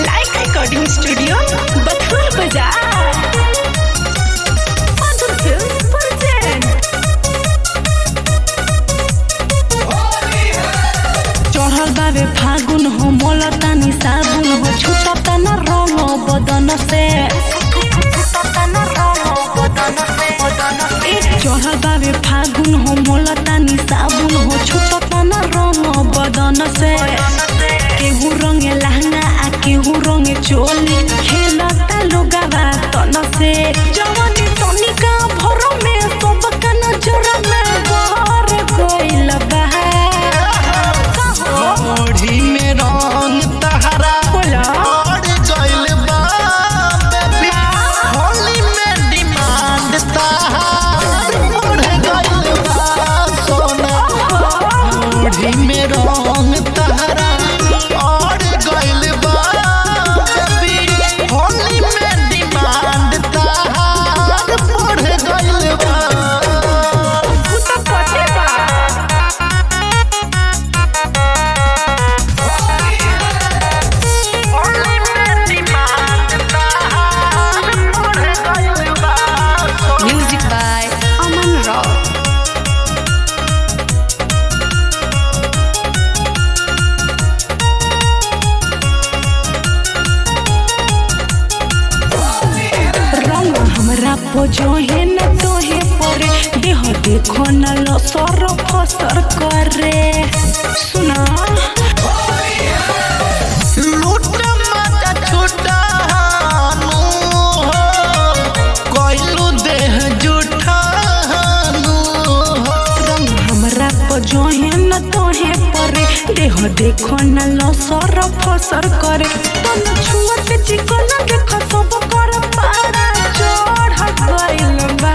लाइक recording studio बथुआ बाजार। मधुर फिल्म्स प्रेजेंट। चढ़ल बावे फागुन हो, मोलतानी साबुन हो, छूटता न रंग बदन से। ए, चढ़ल बावे फागुन हो, मोलतानी साबुन हो, छूटता न रंग बदन से। केहू रंगे लहंगा आ केहू रंगे चोली, खेलता लोगावा तन से। जवानी तनिका भर में सबका नजर में बर गइल बा। ओढ़ी में रंग तहरा बोला। और गइल बा बेबी, होली में डिमांड तहार बढ़ गइल बा सोना। ओढ़ी में रंग तहरा और गइल बा बेबी, होली में डिमांड तहार बढ़ गइल बा। उ त पते बा। होली में डिमांड तहार बढ़ गइल बा सोना। Music by Aman Rao. रंग हमरा पोजोहे न तोहे परे, देह देखो न लसर फसर करे। सुना, लूट माता छूटा हानू हो, कोइलू देह जूठा हानू हो। रंग हमरा पोजोहे न तोहे परे, देह देखो न लसर फसर करे। तन छुअत चिकन देख सब कर पारा चढ़ गइल बा।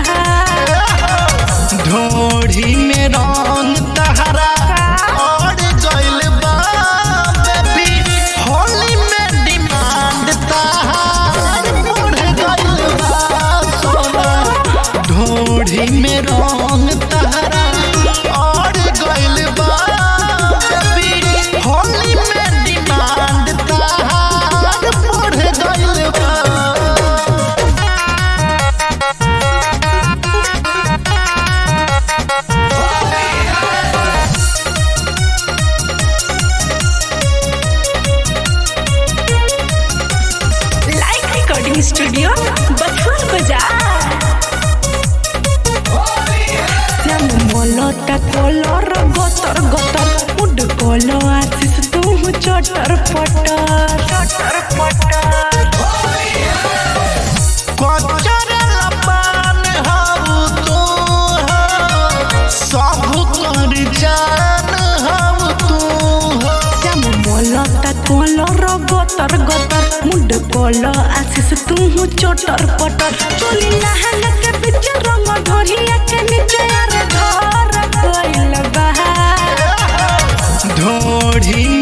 ढोढ़ी में रंग तहरा और गइल बा बेबी, होली में डिमांड तहार बढ़ गइल बा सोना। ढोढ़ी में रंग तहरा और गइल बा बेबी, होली में डिमांड तहार बढ़ गइल बा। लाइक रिकॉर्डिंग स्टूडियो बथुआ बाजार। श्याम मोलता कलर गतर गतर, उड कल आशीष तू चटर पटर चटर पटर। कचर लपान हऊ तू हो, सब कर जान हऊ तू हो। श्याम मोलता कलर गतर गतर, मुड कल आशीष तू चटर पटर। चोली लहंगा के बीच रंग ढोरिया के नीचे अरे धर गइल बा। ढोढ़ी